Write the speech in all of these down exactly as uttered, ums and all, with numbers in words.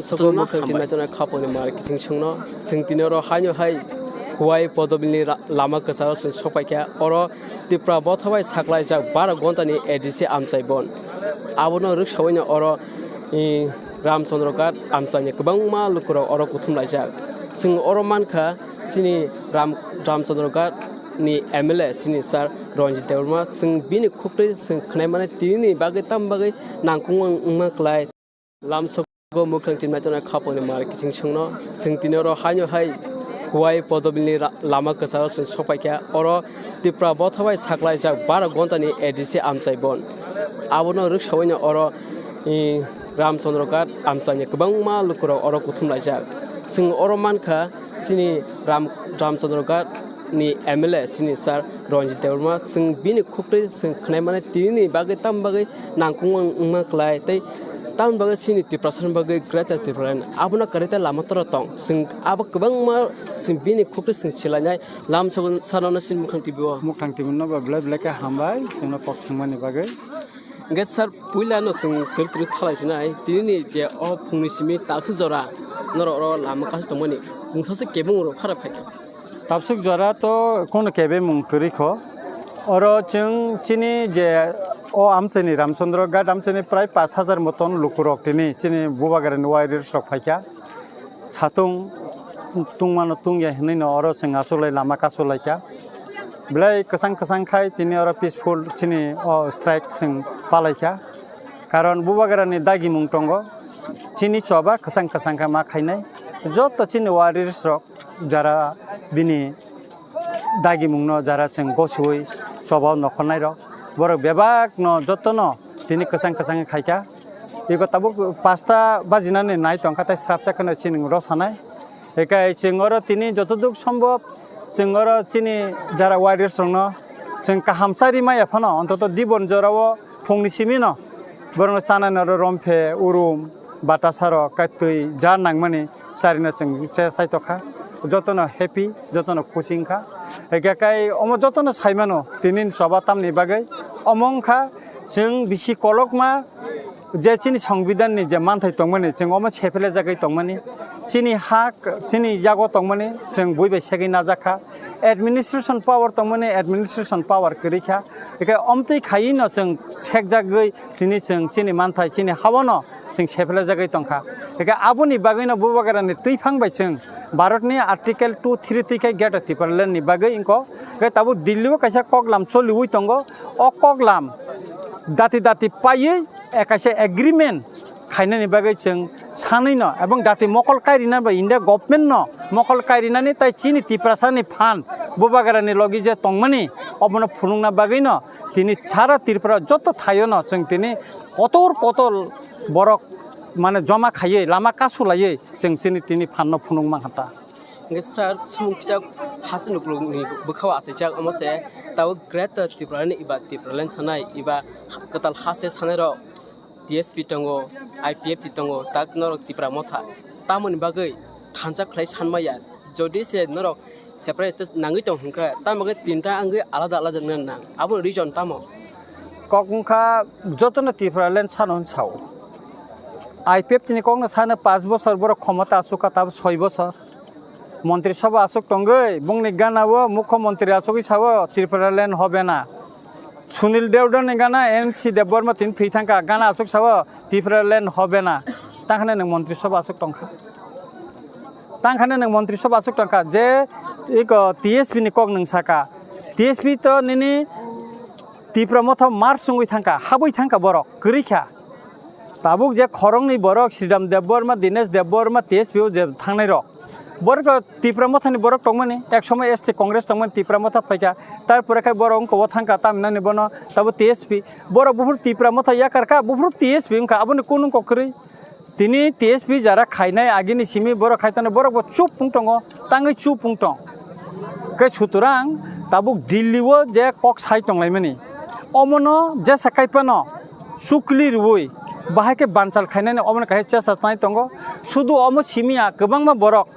Sogo Chwngno mukhang hambai. Tinmai tongnai khaponi mar kiching songno. Chwng tini oro haino hai Huai Podobilni ra-, lama kwcharo chwng sokpaikha. Oro Tipra botha bai saklaijak baro gontani A D C amchai bon. Abono rwksaoino oro, i, Ramchandra Ghat amchaini kwbangma lukurok oro kuthum laijak. Chwng oro mankha chini Ram-, Ramchandra Ghat ni M L A chini sir Ranjit Debbarma. Chwng bini khuktwi chwng khwnai mani tinini bagwi tamo bagwi nangkukma wngma klai. Lamsogo mukhang tinmai tongnai khaponi mar kiching songno. Chwng tini oro haino hai Huai Podobilni ra-, lama kwcharo chwng sokpaikha. Oro Tipra botha bai saklaijak baro gontani A D C amchai bon. Abono rwksaoino oro, i, Ramchandra Ghat amchaini kwbangma lukurok oro kuthum laijak. Chwng oro mankha chini Ram-, Ramchandra Ghat ni M L A chini sir Ranjit Debbarma. Chwng bini khuktwi chwng khwnai mani tinini bagwi tamo bagwi nangkukma wngma klai tei tamoni bagwi chini Tiprasani bagwi Greater Tipraland abono kwrwi tei lama tora tong. Chwng abo kwbangma chwng bini khuktwi chwng swlainai lamsogo sanono chini mukhang T V o. Mukhang T V no ba belai belai khe hambai chwngno kok swngmani bagwi. Hwnkhe sir, puila no chwng twrwi twrwi thalai sinai tinini je o phungni simi takswk jora norok oro lama kasu tongmani mungsa se kebeng rok phara phaikha. Tabswk jora to kono kebemung kwrwi kho. Oro chwng chini je o amchaini Ramchandra Ghat amchaini prai pash hajar moton lukurok tini chini Bubagrani warriors rok phaikha. Satung tungmano tungya hinwi no oro chwng achuklai lama kasu laikha. Belai kwchang kwchang khai tini oro peaceful chini o strike chwng palaikha. Karon Bubagrani dagimung tongo. Chini choba kwchang kwchang khe ma khainai. Joto chini warriors rok jara bini dagimungno jara chwng gosiwi chobao nokhornairok, borok bebakno jotono tini kwchang kwchang khaikha. Iko tabuk pasta bajinani nai tongkha, tei srapsa kheno chini rw sanai. Hikai chwng oro tini jotoduk sombhob chwng oro chini jara warriors rokno chwng kaham chari maya phano, ontoto dibon jorao phungni simino borokno chanani oro romphe, urum, batasarok, kaitwi, jar nangmani charino chwng che-, chaitokha. Jotono happy, jotono khusi wngkha. Hwnkhe kai omo jotono saimano, tini ni choba tamni bagwi. Omo wngkha chwng bisi kolokma je chini Songbidanni je manthai tongmani, chwng omo sephele jagwi tongmani. Chini hak, chini yago tongmani, chwng bui bai segwi najakha. Administration power tongmani, administration power kwrwi kha. Hwnkhe omtwi khaiwi no chwng sekjagwi tini chwng chini manthai, chini haono chwng sephele jagwi tongkha. Hwnkhe aboni bagwino Bubagrani twiphang bai chwng Bharatni Article two three twi khai Greater Tipraland ni bagwi wngkho. Hwnkhe tabuk Delhi o kaisa koklam choliwi tongo. O koklam dati dati paiwi, eh, kaisa agreement khainani bagwi chwng sanwi no, ebong dati mokol kairina bai India government no mokol kairinani tai chini Tiprasani phan Bubagrani logi je tongmani obono phunukna bagwi no tini sara Tripura joto thaio no chwng tini kotor kotor borok mane joma khaiwi lama kasu laiwi chwng chini tini phan no phunuk mankha ta. Hwnkhe sir, sumung kisa haste nukulukni bwkhao achaijak, omo se tabuk Greater Tipraland eba Tipraland sanai eba kwtal haste sanai rok T S P tongo, I P F T tongo, tak norok Tipra Motha. Tamoni bagwi thansa khlai sanmaya, jodi se norok separate state nangwi tong hwnkhe, tamo khe tinta wngwi alada alada wngna nang. Aboni reason tamo? Kok wngkha jotono Tipraland sano hwn sao. I P F T ni kokno sano paanch bosor borok khomota achukha, tabuk soi bosor. Montri Sabha aswk tongwi, bongni gana o Mukho Montri achugwi sao, "Tripura land hobe na." Sunil Deodani gana N C Debbarma tini thwi thangkha, gana aswk sao, "Tripura land hobe na." Tangkhane nwng Montri Sabha aswk tongkha. Tangkhane nwng Montri Sabha aswk tongkha, je iko T S P ni kok nwng saka. T S P to nini Tipra Motha march wngwi thangkha, habwi thangkha borok, kwrwi kha. Tabuk je khoroknwi borok, Sridham Debbarma, Dinesh Debbarma, T S P o je thangnai rok. Borok to Tipra Mothani borok tongmani, ek somoy S T Congress tongmani, Tipra Motha phaikha. Tarpore khai borok wngkha o thangkha, tamni nani bono tabuk T S P. Borok buphuru Tipra Motha yakar kha, buphuru T S P wngkha, aboni kunu kok kwrwi. Tini T S P jara khainai agini simi borok khai tongo, borok bo chup wng tongo, tangwi chup wng tong. Khe sutorang tabuk Delhi o je kok sai tonglaimani, omono jesa kaiphano sukli rwui bahai khe banchal khainani omono kaisa chesa tnai tongo. Sudu omo simi ya kwbangma borok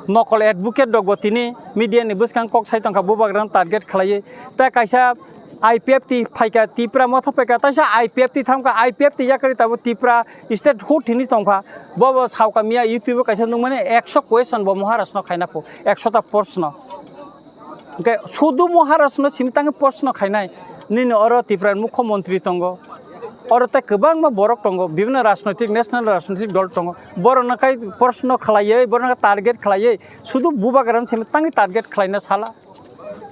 nokol advocate rokbo tini media ni bwskang kok sai tongkha, bubagrano target khlaiwi. Tei kaisa I P F T phaikha, Tipra motha phaikha, taisa I P F T thamkha, I P F T yakarwi tabuk Tipra state hut hini tongkha. Bo bo saukha miya YouTube o kaisa nukmani ekso question bo Maharaj no khaina pho, ekso ta proshno. Hwnkhe sudu Maharaj no simi tangwi proshno khainai, nini oro Tipra ni mukhyamantri tongo, oro tei kwbangma borok tongo, bibhinno rajnoitik, national rajnoitik dol tongo, borok no khai proshno khlaiwi, borok no target khlaiwi, sudu Bubagra no simi tangwi target khlaina sala.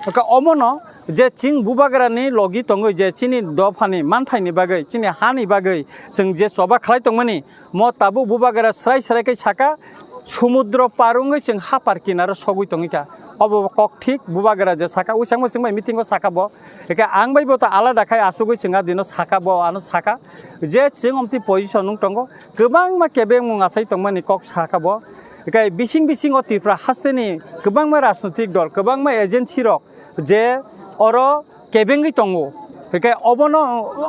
Hwnkhe omono je chwng Bubagrani logi tongwi je chini dophani manthaini bagwi, chini hani bagwi chwng je choba khlai tongmani, mo tabuk Bubagra srai srai khe saka, "Sumudro par wngwi chwng hapar kinaro sogwi tongwi kha." Obo kok thik, Bubagra je saka, usangbo chwng bai meeting o saka bo. Hwnkhe ang bai bo to alada khai achugwi chwng a dino saka bo, ano saka je chwng omtwi position wng tongo, kwbangma kebengmung achai tongmani kok saka bo. Hwnkhe bising bising o Tripura hasteni kwbangma rajnoitik dol, kwbangma agency rok je oro kebengwi tongo. Hwnkhe obono,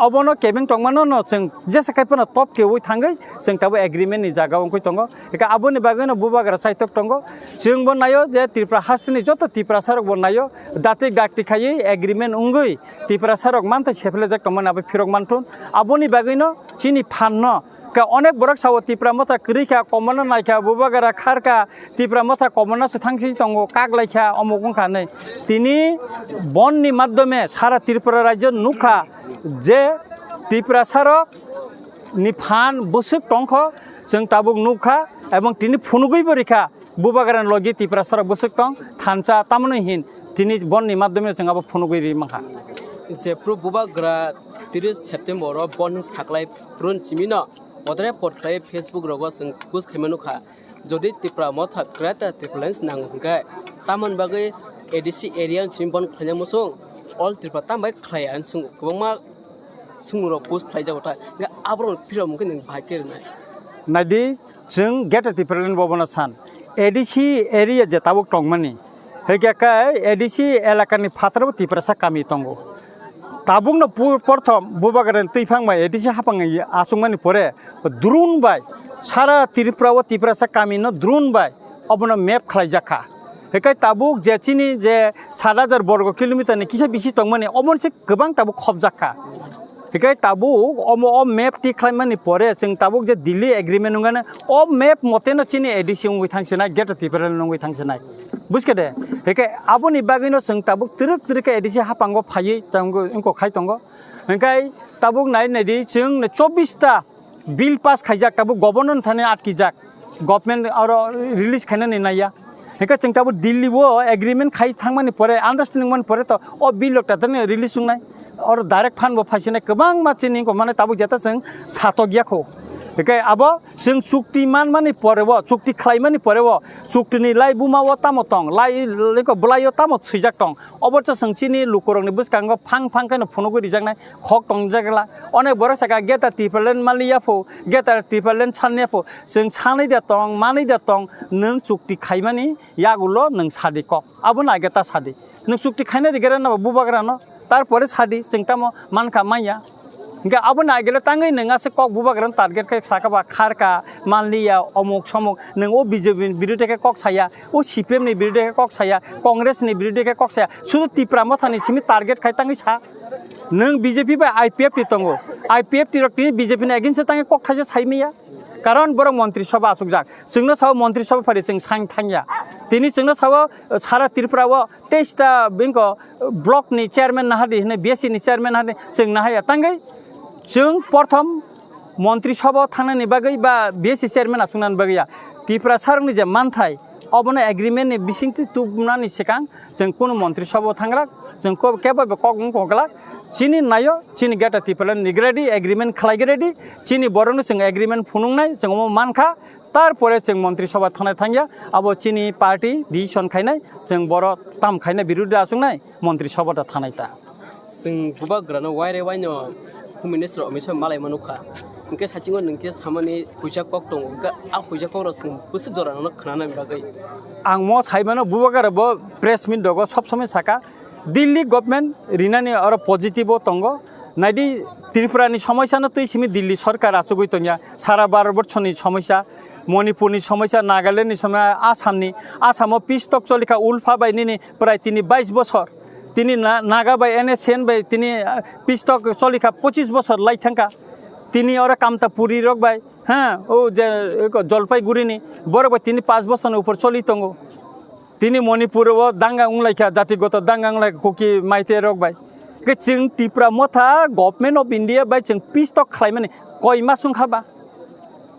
obono kebeng tongmano no chwng jesa khai phano top keui thangwi chwng tabuk agreement ni jaga wngwi tongo. Hwnkhe aboni bagwi no Bubagra saitok tongo. Chwng bo naio je Tripura hasteni joto Tiprasa rok bo naio, dakti dakti khaiwi agreement wngwi Tiprasa rok mantwi sephlejak tongmani abo phirok manthun. Aboni bagwi no chini phan no Ka onek borok sao Tipra motha kwrwi kha, komorno nai kha, Bubagra khar kha, Tipra motha komorno se thangsi tongo, kak lai kha, omuk wng kha hinwi. Tini bonni madhyome sara Tripura rajyo nuk kha je Tiprasa rok ni phan bwswk tong kho, chwng tabuk nuk kha, ebong tini phunugwi bo rikha. Bubagra ni logi Tiprasa rok bwswk tong, thansa, tamoni hin tini bonni madhyome chwng abo phunugwi ri mankha. Jephru Bubagra tris September o bonni saklai phurun simi no podre pod khlai Facebook rogo chwng post khaima nukha. Jodi Tipra motha Greater Tipraland nango hwnkhe tamoni bagwi A D C area ni simi bon khlaina muchung, all Tripura tambai khlai ani swng kwbangma swngmung rok post khlai jago ta. Hwnkhe aborok phirok mungkhe nwng bahai khe rwnai. Naidi, chwng Greater Tipraland bo bono san. A D C area je tabuk tongmani. Hwnkhe khe A D C elakani phataro Tiprasa kami tongo. Tabukno pu-, porthom Bubagrani twiphang bai A D C haphang achukmani pore drone bai sara Tripura o Tiprasa kamino drone bai obono map khlaijak kha. Hwnkhe tabuk je chini je sat hajar borgo kilometer ni kisa bisi tongmani, omono se kwbang tabuk khopjak kha. Hwnkhe tabuk omo o map ti khlaimani pore chwng tabuk je Delhi agreement wngkha, o map mote no chini A D C wngwi thangsinai, Greater Tipraland wngwi thangsinai. Buiskha de? Hwnkhe aboni bagwino chwng tabuk twrwk twrwk khe A D C haphango phaiwi tongo, wngkha khai tongo. Hwnkhe tabuk nai naidi, chwng chobbish ta bill pass khaijak, tabuk governor thani atkijak, government oro release khainani naiya. Hwnkhe chwng tabuk Delhi o agreement khai thangmani pore, understanding mani pore to o bill rok tatarni release wngnai. Oro direct fund bo phaisinai kwbangma chini wngkha, mane tabuk jeta chwng satok ya kho. Hwnkhe abo chwng chukti manmani pore bo, chukti khlaimani pore bo, chukti ni lai buma o tamo tong, lai, lai ko bwlai o tamo swijak tong. Obo chwng chini lukurokni bwskango phang phang khe no phunugwi rijaknai. Khok tongjak la. Onek borok saka Greater Tipraland manliya pho, Greater Tipraland sanliya pho. Chwng sanwi da tong, manwi da tong, nwng chukti khaimani yagulo nwng sadi kok. Abono age ta sadi. Nwng chukti khaina rigera na Bubagrano, tarpore sadi, chwng tamo mankha manya. Hwnkhe abono agele tangwi nwng aswk kok Bubagrano target khe saka ba kharka, manliya, omuk somuk. Nwng o B J P ni birude khe kok saya, o C P M ni birude khe kok saya, Congress ni birude khe kok saya. Sudu Tipra mothani simi target khai tangwi sa. Nwng B J P bai I P F T tongo. I P F T rok tini B J P ni against o tangwi kok thaisa sai maya. Karon borok montri sabha achukjak. Chwngno sao montri sabha phari chwng sang thangya. Tini chwngno sao, uh, sara Tripura o teis ta bini ko, uh, block ni chairman nahadi hwnwi B S C ni chairman nahadi chwng nahaya. Tangwi chwng porthom montri sabha thangnani bagwi ba B S C chairman achuknani bagwi ya. Tiprasa rokni je manthai, obono agreement ni bisingtwi tubunani swkang chwng kunu montri sabha thangrak, chwng ko-, kebo bo kok wng koglak, chini naio, chini Greater Tipraland ni ready, agreement khlai ready, chini borokno chwng agreement phunuknai, chwng omo mankha, tarpore chwng montri sabha thangnai thangya, abo chini party decision khainai, chwng borok tam khainai birodhi achuknai, montri sabha da thanai ta. Chwng Bubagrano waire waino Home Minister Amit Shah malai mano kha. Hwnkhe sachingo nwng khe samani huijak kok tongo. Hwnkhe a huijak kok rok chwng bwswk jora nono khwnanani bagwi. Ang mo saimano Bubagra bo press meet rogo sob somoi saka Delhi government rinani oro positive o tongo. Naidi Tripura ni somosya no twi simi Delhi sarkar achugwi tongya. Sara Bharat borso ni somosya, Manipur ni somosya, Nagaland ni somosya, Assam ni, Assam o peace talk choli kha ulpha bai nini prai tini bais bosor. Tini na-, Naga bai N S C N bai tini, ah, peace talk choli kha, pochis bosor lai thang kha. Tini oro Kamtapuri rok bai, ha, o je, eko Jalpaiguri ni borok bai tini panch bosor ni upor choli tongo. Tini Manipur o danga wng lai kha, jatigoto danga wng lai kha, Kuki Meitei rok bai. Ke chwng Tipra Motha, Government of India bai chwng peace talk khlai mani koi mas wng kha ba?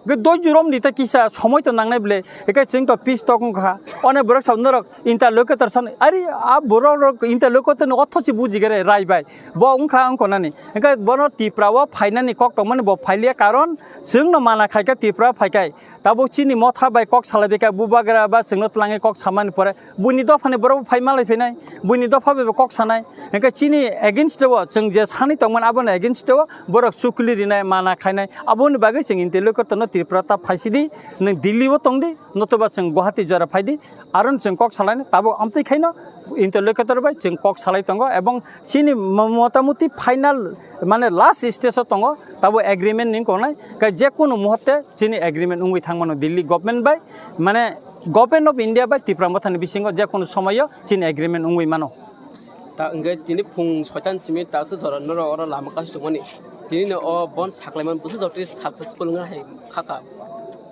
Ge doi jurom di ta kisa somoi to nangnai ble, eke chwng to peace talk wng kha. One borok sa norok interlocutor san, ari a borok rok interlocutor no otho si buji gere rai bai. Bo wng kha wng konani. Eke bono Tipra o phainani kok tongmani bo phailia, karon chwng no mana khai kha Tipra phai kai. Tabuk chini Motha bai kok salai bai kha, bubagra ba chwng no twlangwi kok samani pore. Buini dophani borok phai malai phinai, buini dopha bai bo kok sanai. Hingke chini against o chwng je sani tongmani aboni against o borok chukli rinai, mana khainai. Aboni bagwi chwng interlocutor no Tripura ta phaisidi, nwng Delhi o tongdi, notoba chwng Guwahati jora phaidi, aron chwng kok salainai. Tabuk amtwi khaino interlocutor bai chwng kok salai tongo, ebong chini mo-, motamuti final mane last stage o tongo, tabuk agreement ni wngkoknai. Khe je kunu muhotte chini agreement wngwi thangmano Delhi government bai, mane Government of India bai Tipra Mothani bisingo je kunu somoyo chini agreement wngwi mano. Ta hwnkhe tini phung soitan simi taso jora norok oro lama kasu tongmani. Tini no o bon saklaimani bwswk jotoni successful wngna hai khaka.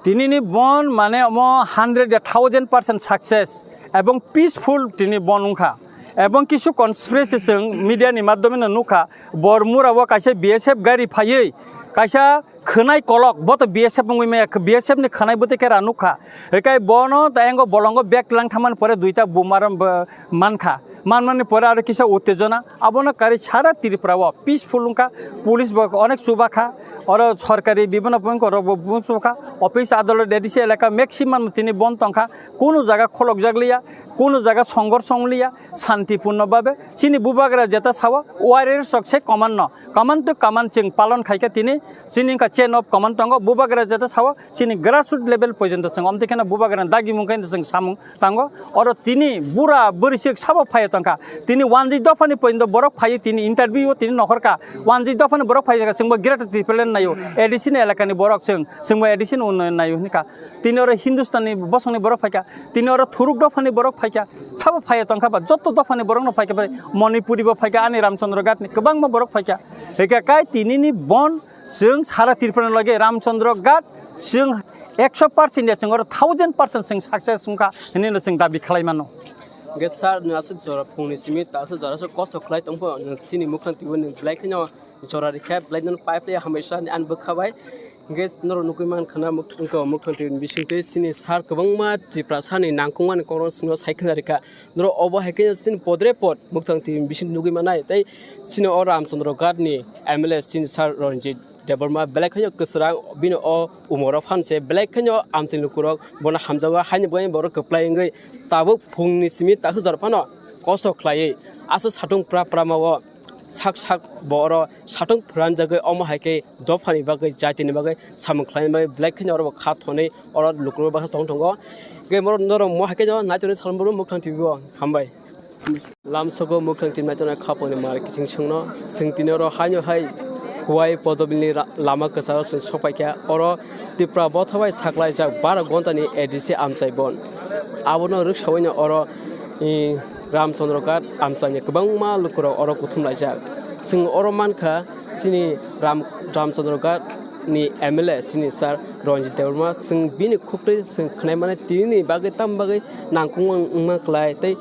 Tini ni bon mane omo hundred a thousand percent success ebong peaceful tini bon wngkha. Ebong kisu conspiracy chwng media ni madhyome no nukha, Bormura o kaisa B S F gari phaiwi kaisa khwnai kolok, bo to B S F wngwi maya, B S F ni khwnai bwtwi khe ra nukha. Hikai bono ta engo bolongo bag tlang thamani pore duita bum aro bo mankha. Manmani pore aro kisa uttejona. Abono karwi sara Tripura o peaceful wngkha. Police bo onek chubakha. Oro sorkari bibhinno point rok bo chubakha. Office, adolot, A D C elaka maximum tini bon tongkha. Kunu jaga kholokjak liya, kunu jaga songhorsh wng liya, santipurno babe. Chini bubagra jeta sao, warriors rok se command no. Command to command chwng palon khaikha tini, chini wngkha chain of command tongo, bubagra jeta sao, chini grassroot level porjonto chwng omtwi kheno bubagra dagimung khe chwng samung tango. Oro tini bura bwrwi sik sabo phaiya tongkha, tini wanjwi dophani porjonto borok phaiwi tini interview o tini nokhorkha, wanjwi dophani borok phaiya chwngbo Greater Tipraland naio, A D C ni elakani borok chwng, chwngbo A D C ni unnayon naio hwnkha. Tini oro Hindustani bosongni borok phaikha, tini oro thuruk dophani borok phaikha, sabo phaiya tongkha ba, joto dophani borokno phaikha bai, Manipuri bo phaikha, ani Ramchandra Ghat ni kwbangma borok phaikha. Hwnkhe kai tinini bon chwng sara Tripura ni loge Ramchandra Ghat chwng ekso percent ya chwng oro thousand percent chwng success wngkha hinwi no chwng dabi khlai mano. Hwnkhe sir, nwng aswk jora phungni simi ta aswk jora aswk kosto khlai tongpho, nwng chini mukhang twiwi nwng belai kheno jora rikha, belai no pipe le hambai sa ani bwkha bai. Hwnkhe norok nugwi mankha na muk-, wngkha mukhang twi bisingtwi chini sir kwbangma Tiprasa ni nangkukmani kokno chwngno sai khna rikha. Norok obo hai khe chini podre pod mukhang twi bising nugwi manai. Tei chini o Ramchandra Ghat ni M L A chini sir Ranjit Debbarma belai kheno kwchwrang, bini o umoro phan se belai kheno amchaini lukurok bono hamjago, haini bagwi borok kwplai wngwi tabuk phungni simi takhuk jora phano kosto khlaiwi aswk satung pra pra ma o. Sak sak bo oro satung phwranjagwi omo hai khe dophani bagwi, jatini bagwi samung khlaina bagwi belai kheno oro bo kha thonwi oro lukurok baksa tong tongo. Hwnkhe borok norok mo hai khe no naitukni salmung mukhang twiwi o. Hambai. Lamsogo mukhang twi naituknai khapangni mar kiching songno. Chwng tini oro haino hai Khowai Podobilni ra-, lama kwcharo chwng sokpaikha. Oro Tipra Motha bai saklaijak baro gontani A D C amchai bon. Abono rwksaui no oro, i, Ramchandra Ghat amchaini kwbangma lukurok oro kuthum laijak. Chwng oro mankha chini Ram-, Ramchandra Ghat ni M L A chini sir Ranjit Debbarma, chwng bini khuktwi chwng khwnai mani tini bagwi, tam bagwi nangkukma wngma kwlai tei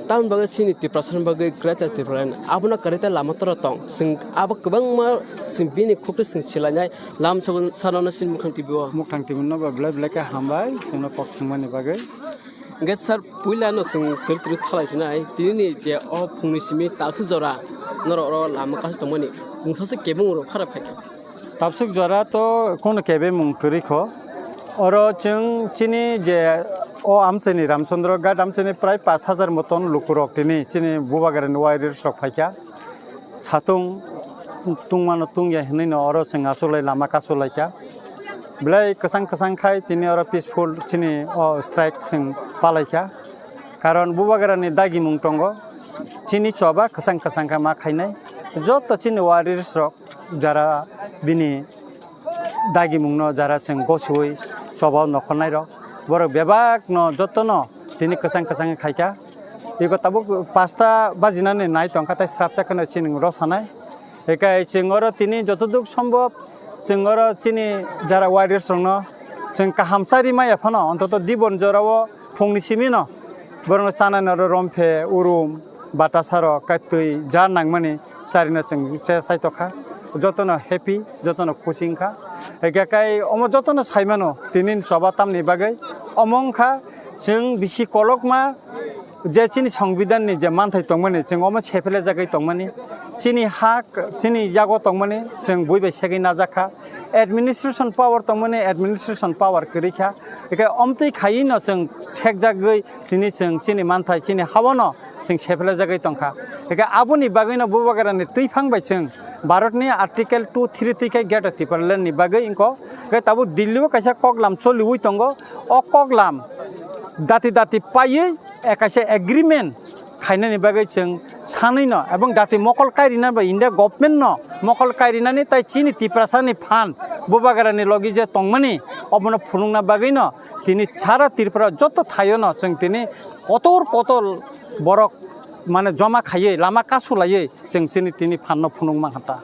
tam bagwi chini Tiprasani bagwi Greater Tipraland abono kwrwi tei lama tora tong. Chwng abo kwbangma chwng bini khuktwi chwng silainai lam sano chini mukhang twi o. Mukhang twi no ba belai belai khe hambai chwngno kok swngmani bagwi. Hwnkhe sir, puila no chwng twrwi twrwi thalai sinai, tini ni je o phungni simi talsu jora norok oro lama kasu tongmani, mungsa se kebeng rok phara phaikha. Tabsuk jora to kono kebeng mung kwrwi kho. Oro chwng chini je o amchaini Ramchandra Ghat amchaini prai pash hajar moton lukurok tini chini bubagrani warriors rok phaikha. Satung tungmano tungya hinwi no oro chwng achuklai lama kasu laikha. Belai kwchang kwchang khai tini oro peaceful chini o strike chwng palaikha. Karon bubagrani dagimung tongo. Chini choba kwchang kwchang khe ma khainai. Joto chini warriors rok jara bini dagimungno jara chwng gosiui choba nokhornai rok, borok bebak no joto no tini kwchang kwchang khaikha. Iko tabuk pasta bajinani nai tongkha, tai srapsa kheno chini ro sanai. Ekai chwng oro tini jotoduk sombhob chwng oro chini jara warriors rokno chwng kaham chari maya phano, ontoto dibon jorao phungni simino borokno chanani oro romphe, urum, batasarok, kai twi jar nangmani charino chwng che chaitokha. Jotono happy, jotono khusi wngkha. Ekai omo jotono saimano tini choba tamni bagwi. Omo wngkha chwng bisi kolokma je chini songbidanni je manthai tongmani, chwng omo sephele jagwi tongmani, chini hak, chini yago tongmani, chwng bui bai segwi najakha. Administration power tongmani, administration power kwrwi kha. Ekai omtwi khaiwi no chwng sekjagwi tini chwng chini manthai, chini hawano chwng sephele jagwi tongkha. Ekai aboni bagwino Bubagrani twiphang bai chwng Bharatni Article two three twi khai Greater Tipraland ni bagwi wngkho. Ekai tabuk Delhi o kaisa koklam choliwi tongo. O koklam dati dati paiwi, eh, kaisa agreement khainani bagwi chwng sanwi no, ebong dati mokol kairina bai India government no mokol kairinani tai chini Tiprasani phan Bubagrani logi je tongmani, obono phunukna bagwi no tini sara Tripura joto thaio no chwng tini kotor kotor borok mane joma khaiwi lama kasu laiwi chwng chini tini phan no phunuk mankha ta.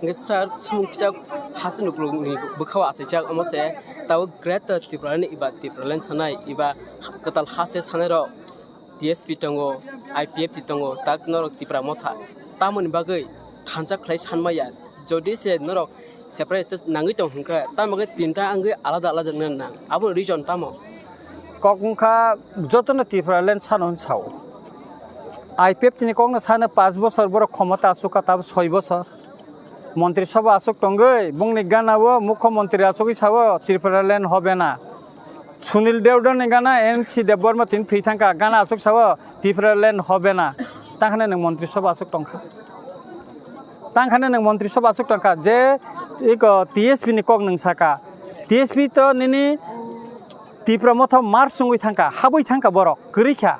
Hingke sir, sumung kisa hasteni ukulukni bwkhao achaijak, omo se tabuk Greater Tipraland ni eba Tipraland sanai, eba kwtal haste sanai rok T S P tongo, I P F T tongo, tak norok Tipra Motha. Tamoni bagwi thansa khlai sanmaya, jodi se norok separate state nangwi tong hwnkhe, tamo khe tinta wngwi alada alada wngna nang. Aboni reason tamo? Kok wngkha jotono Tipraland sano hwn sao. I P F T ni kokno sano panch bosor borok khomota achukha, tabuk soi bosor. Montri Sabha aswk tongwi bongni gana o Mukho Montri aswkwi sao Tripura land hobe na. Sunil Debbarma ni gana N C Debbarma tini thwi thangkha, gana aswk sao Tripura land hobe na. Tangkhane nwng Montri Sabha aswk tongkha. Tangkhane nwng Montri Sabha aswk tongkha je iko T S P ni kok nwng saka. T S P to nini Tipra Motha mar sungwi thangkha, habwi thangkha borok, kwrwi kha.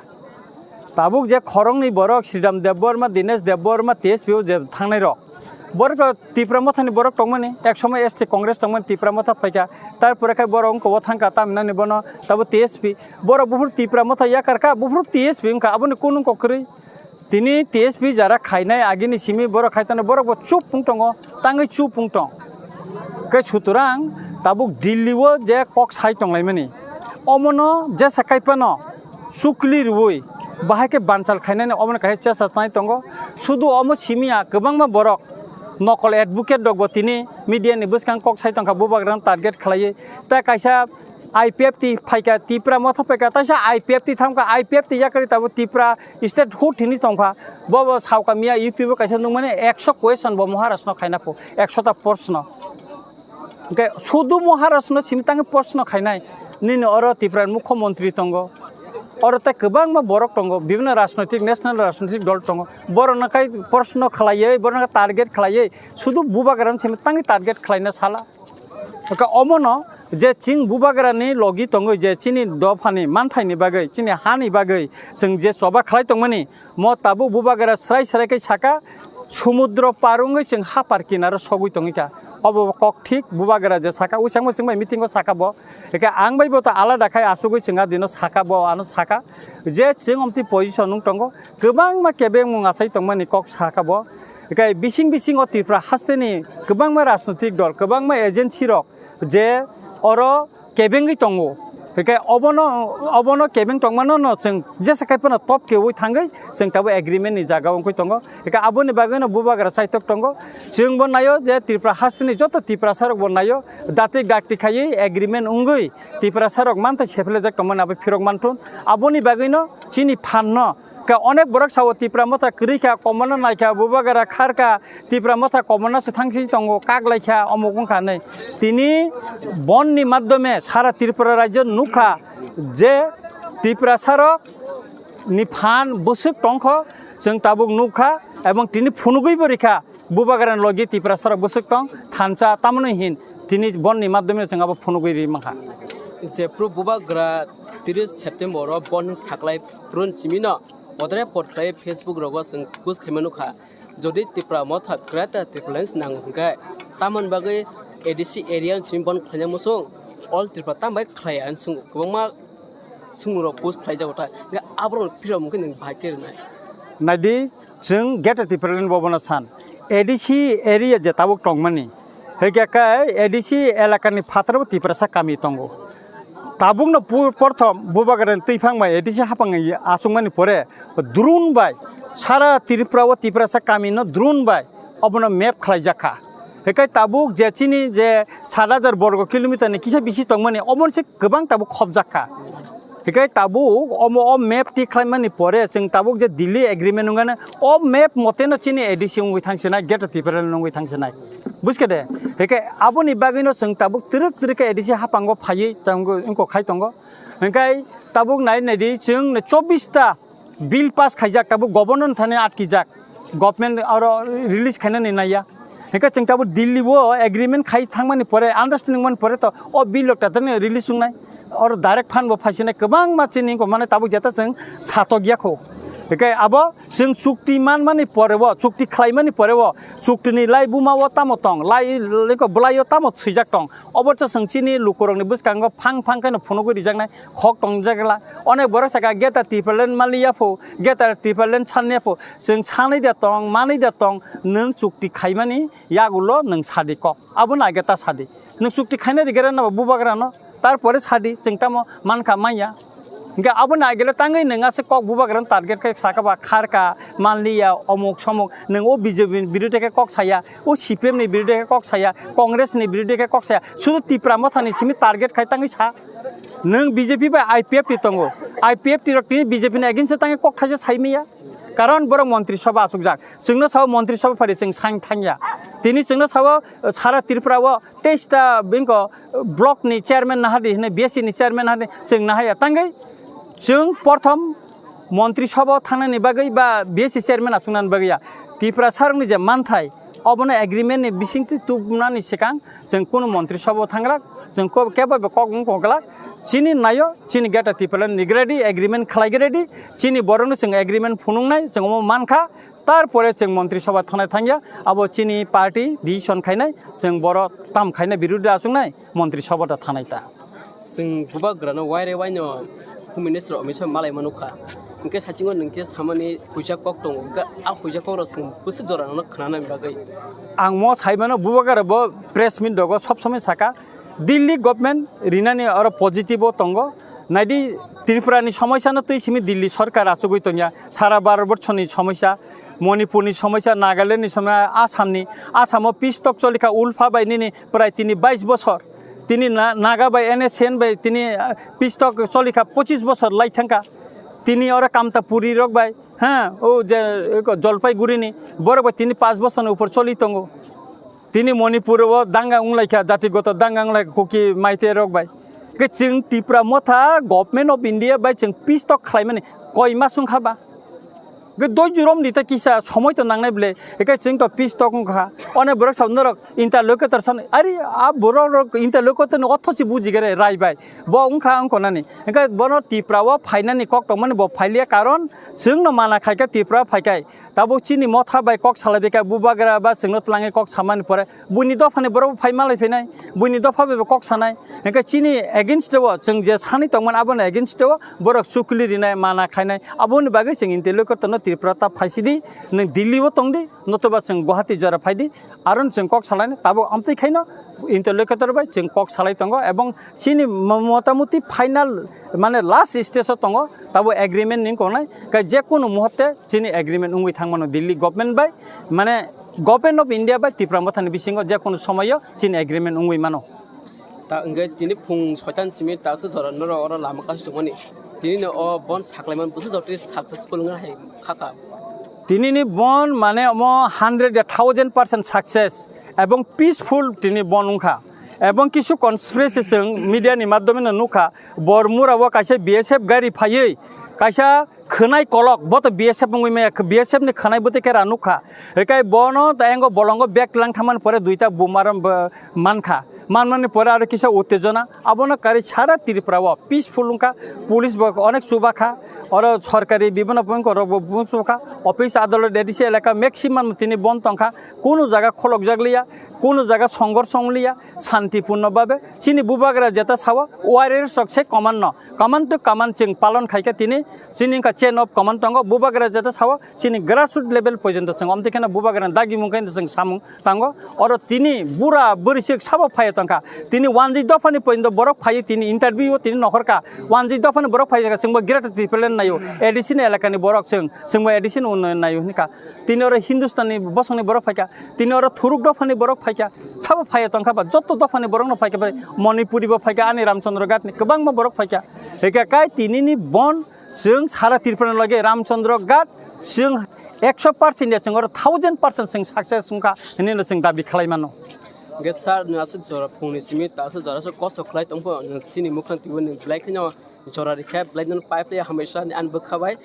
Tabuk je khoroknwi borok Sridham Debbarma, Dinesh Debbarma, T S P o je thangnai rok, borok Tipra Mothani borok tongmani, ek somoy S T Congress tongmani, Tipra Motha phaikha, tar pore khai borok wngkha o thangkha, tamhinani bono tabuk T S P, borok buphuru Tipra Motha yakar kha, buphuru T S P wngkha, aboni kunu kok kwrwi. Tini T S P jara khainai agini simi borok khai tongo, borok bo chup wng tongo, tangwi chup wng tong. Khe sutorang tabuk Delhi o je kok sai tonglaimani, omono jesa kaiphano sukli rwui bahai khe banchal khainani omono kaisa chesa tanai tongo. Sudu omo simi ya kwbangma borok nokol advocate rok bo tini media ni bwskang kok sai tongkha, Bubagrano target khlaiwi. Tei kaisa I P F T phaikha, Tipra Motha phaikha, taisa I P F T thamkha, I P F T yakarwi tabuk Tipra state hood hinwi tongkha. Bo bo saoka miya YouTube o kaisa nukmani ekso question bo Maharaj no khaina pho, ekso ta proshno. Hwnkhe sudu Maharaj no simi tangwi proshno khainai. Nini oro Tipra ni Mukho Montri tongo. Oro tei kwbangma borok tongo, bibhinno rajnoitik, national rajnoitik dol tongo. Borokno khai proshno khlaiwi, borokno target khlaiwi, sudu Bubagrano simi tangwi target khlaina sala. Hwnkhe omono je chini Bubagrani logi tongwi je chini dophani manthaini bagwi, chini hani bagwi chwng je choba khlai tongmani, mo tabuk Bubagra srai srai khe saka, sumudro par wngwi chwng hapar kinaro sogwi tongwi kha. Obo kok thik, Bubagra je saka, usang usang bai meeting o saka bo. Hwnkhe ang bai bo to alada khai achugwi chwng a dino saka bo, ano saka je chwng omtwi position wng tongo, kwbangma kebengmung achai tongmani kok saka bo. Hwnkhe bising bising o Tripura hasteni kwbangma rajnoitik dol, kwbangma agency rok je oro kebengwi tongo. Hwnkhe obono, obono kebeng tongmano no chwng jesa khai phano top kewui thangwi chwng tabuk agreement ni jaga wngwi tongo. Hwnkhe aboni bagwino Bubagra chaitok tongo. Chwng bo naio je Tripura hasteni joto Tiprasa rok bo naio, dati dakti khaiwi agreement wngwi Tiprasa rok manthai sephlejak tongmani abo phirok manthun. Aboni bagwino chini phan no Khe onek borok sao Tipra Motha kwrwi kha, komorno nai kha, Bubagra khar kha, Tipra Motha komorno se thangsi tongo, kak lai kha, omok wng kha hinwi. Tini bonni madhyome sara Tripura rajyo nuk kha je Tiprasa rok ni phan bwswk tong kho, chwng tabuk nuk kha, ebong tini phunugwi bo rikha. Bubagrani logi Tiprasa rok bwswk tong thansa, tamoni hin tini bonni madhyome chwng abo phunugwi ri mankha. Jephru Bubagra tris September o bonni saklai phurun simi no podre pod khlai Facebook rogo chwng post khaima nukha, jodi Tipra Motha Greater Tipraland nang hwnkhe tamoni bagwi A D C area ni simi bon khlaina muchung, all Tripura tambai khlaiya hwn swng kwbangma Sumuro post khlai jago ta. Ga abro phiro mungkin nang bai khe nai. Naidi, chwng Greater Tipraland bobono san. A D C area je tabuk tongmani. Hwnkhe khe A D C elakani phataro Tiprasa kami tongo. Tabukno pu-, porthom Bubagrani twiphang bai A D C hapang achukmani pore drone bai sara Tripura o Tiprasa kami no drone bai obono map khlai jakha. Hwnkhe tabuk je chini je sat hajar borgo kilometer ni kisa bisi tongmani obono se kwbang tabuk khobjak kha. Hwnkhe tabuk omo o map ti khlaimani pore chwng tabuk je Delhi agreement wngkha na, o map mote no chini A D C wngwi thangsinai, Greater Tipraland wngwi thangsinai. Buskha de? Hwnkhe aboni bagwino chwng tabuk twrwk twrwk khe A D C haphango phaiwi tongo, wngkha khai tongo. Hwnkhe tabuk nai naidi chwng chobbish ta bill pass khaijak, tabuk governor thani atkijak, government oro release khainani naiya. Hwnkhe chwng tabuk Delhi o agreement khai thangmani pore, understanding mani pore to o bill rok tatarni release wngnai. Oro direct fund bo phaisinai kwbangma chini wngkha, mane tabuk jeta chwng satok ya kho. Hwnkhe abo chwng chukti manmani pore o, chukti khlaimani pore o, chukti ni lai buma o tamo tong, lai, lai ko bwlai o tamo swijak tong. Obo to chwng chini lukurokni bwskango phang phang kheno phunugwi rijaknai khok tongjak la. Onek borok saka Greater Tipraland maliya pho, Greater Tipraland sanliya pho. Chwng sanwi da tong, manwi da tong, nwng chukti khaimani yagulo nwng sadi kok. Abono age ta sadi. Nwng chukti khaina rigera na Bubagrano. Tarpore sadi, chwng tamo mankha manya. Hingke abono agelo tangwi nwng aswk kok Bubagrano target khe saka ba kharka, manliya, omuk somuk. Nwng o B J P ni birodhe khe kok saya, o C P M ni birodhe khe kok saya, Congress ni birodhe khe kok saya. Sudu Tipra Motha ni simi target khai tangwi sa. Nwng B J P bai I P F T tongo. I P F T rok tini B J P ni against o tangwi kok thaisa sai maya. Karon borok montri sabha achukjak. Chwngno sao montri sabha phari chwng sang thangya. Tini chwngno sao sara Tripura o teis ta bini ko block ni chairman nahadi hinwi B S C ni chairman nahadi chwng nahaya. Tangwi chwng porthom montri sabha thangnani bagwi ba B S C chairman achuknani bagwi ya. Tripura sarokni je manthai obono agreement ni bisingtwi tubunani swkang chwng kunu montri sabha thanglak, chwng ko-, kebo bo kok wng koglak. Chini naio, chini Greater Tipraland ni ready, agreement khlai ready, chini borokno chwng agreement phunuknai, chwng omo mankha. Tarpore chwng montri sabha thanai thangya, abo chini party decision khainai, chwng boro tam khainai, birodhi achuknai montri sabha da thanai ta. Chwng Bubagrano waire waino Home Minister Amit Shah malai manukha. Hwnkhe sachingo nwngkhe samani huijak kok tongo, hwnkhe a huijak kok rok chwng bwswk jora no khnana bagwi. Ang mo saimano Bubagra bo press meet dogo sob somoi saka, Delhi government rinani oro positive o tongo. Naidi, Tripura ni somosya no twi simi Delhi sorkar achugwi tongya. Sara Bharat borso ni somosya, Manipur ni somosya, Nagaland ni somosya, Assam ni, Assam o peace talk cholikha Ulpha bai nini prai tini bais bosor. Tini na-, Naga bai N S C N bai tini, ah, peace talk cholikha pochis bosor lai thangkha. Tini oro Kamtapuri rok bai, ha, o je, eko Jalpaiguri ni borok bai tini paanch bosor ni upor choli tongo. Tini Manipur o danga wnglaikha, jatigoto danga wnglaikha Kuki Maitei rok bai. Hwnkhe chwng Tipra Motha Government of India bai chwng peace talk khlaimani koi mas wngkha ba? Hwnkhe doi jurom di ta kisa somoi to nangnai bwle. Hwnkhe chwng to peace talk wngkha. One borok sa norok interlocutor san, ari a borok rok interlocutor ni otho si bujigere rai bai. Bo wngkha wngkonani. Hwnkhe bono Tipra o phainani kok tongmani bo phailiya, karon chwngno mana khaikha Tipra phaikhai. Tabuk chini motha bai kok salai bai kha, Bubagra ba chwngno twlangwi kok samani pore, buini dophani borok bo phai malai phainai, buini dopha bai bo kok sanai. Hwnkhe chini against o chwng je sanwi tongmani, aboni against o borok chukli rinai, mana khainai. Aboni bagwi chwng interlocutor no Tripura ta phaisidi, nwng Delhi o tongdi, notoba chwng Guwahati jora phaidi, aron chwng kok salaini. Tabuk amtwi khaino interlocutor bai chwng kok salai tongo, ebong chini mo-, motamuti final, mane last stage o tongo, tabo agreement ni wngkha nai, khe je kunu muhurte chini agreement wngwi thangmano Delhi government bai, mane Government of India bai Tipra Mothani bisingo je kunu somoyo chini agreement wngwi mano. Ta hwnkhe tini phung soitan simi ta se jora norok oro lama kasu tongmani, tini no o bon saklaimani bwswk jotoni successful wngna hai khaka. Tini ni bon mane omo hundred a thousand percent success ebong peaceful tini bon wngkha. Ebong kisu conspiracy chwng media ni madhyome no nukha, Bormura o kaisa B S F gari phaiwi kaisa khwnai kolok, bo to B S F wngwi maya, B S F ni khwnai bwtwi khe ra nukha. Hikai bono ta engo bolongo bag tlang thangmani pore duita bum aram bo mankha. Manmani pore aro kisa uttejona, abono karwi sara Tripura o peaceful wngkha, police bo onek chubakha, oro sorkari bibhinno point rok bo chubakha, office adalat A D C elaka maximum tini bon tongkha, kunu jaga kholokjak liya, kunu jaga songhorsh wng liya, santipurno babe chini bubagra jeta sao warriors rok se command no, command to command chwng palon khaikha tini, chini wngkha chain of command tongo, bubagra jeta sao chini grassroot level porjonto chwng omtwi kheno bubagra dagimung khe chwng samung tango. Oro tini bura bwrwi sik sabo phaiya tongkha. Tini wanjwi dophani poindo borok phaiwi tini interview o tini nokhorkha. Wanjwi dophani borok phaiya chwngbo Greater Tipraland naio. A D C ni elakani borok chwng, chwngbo A D C ni unnayan naio hinkha. Tini oro Hindustani bosongni borok phaikha. Tini oro thuruk dophani borok phaikha. Sabo phaiya tongkha ba jotto dophani borokno phaikha bai Manipuri bo phaikha ani Ramchandra Ghat ni kwbangma borok phaikha. Hika kai tini ni bon chwng sara Tripura ni loge Ramchandra Ghat chwng ekso percent ya chwng oro thousand percent chwng success wngkha hinwi no chwng dabi khlai mano. Hingke sir, nwng aswk jora phungni simi ta aswk jora aswk kosto khlai tongpho, nwng chini mukhang twibo nwng belai kheno jora rikha, belai no pipe le hambai sa ani bwkha bai.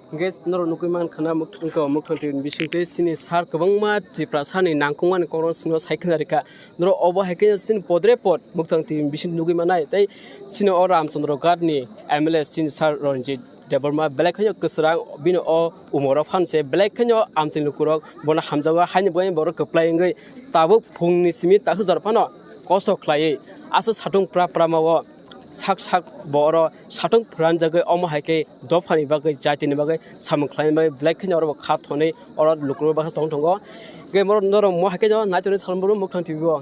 Hingke norok nugui mankha na muk-, wngkha mukhang twi bising twi chini sir kwbangma Tiprasa ni nangkukmani kokno chwngno sai khna rikha. Norok obo hai khe chini podre pod mukhang twi bising nugui manai tei chini o Ramchandra Ghat ni M L A chini sir Ranjit Debbarma belai kheno kwswrang bini o umoro phan se belai kheno amchini lukurok bono hamjago haini bagwi borok kwplai wngwi tabuk phungni simi takhuk jora phano kosto khlaiwi aswk satung pra pra ma o sak sak bo oro satung phranjagwi omo hai khe dophani bagwi jatini bagwi samung khlaina bagwi belai kheno oro bo kha thonwi oro lukurok baksa tong tongo. Hwnkhe norok mo hai khe no naitonwi salmani mukhang twi o.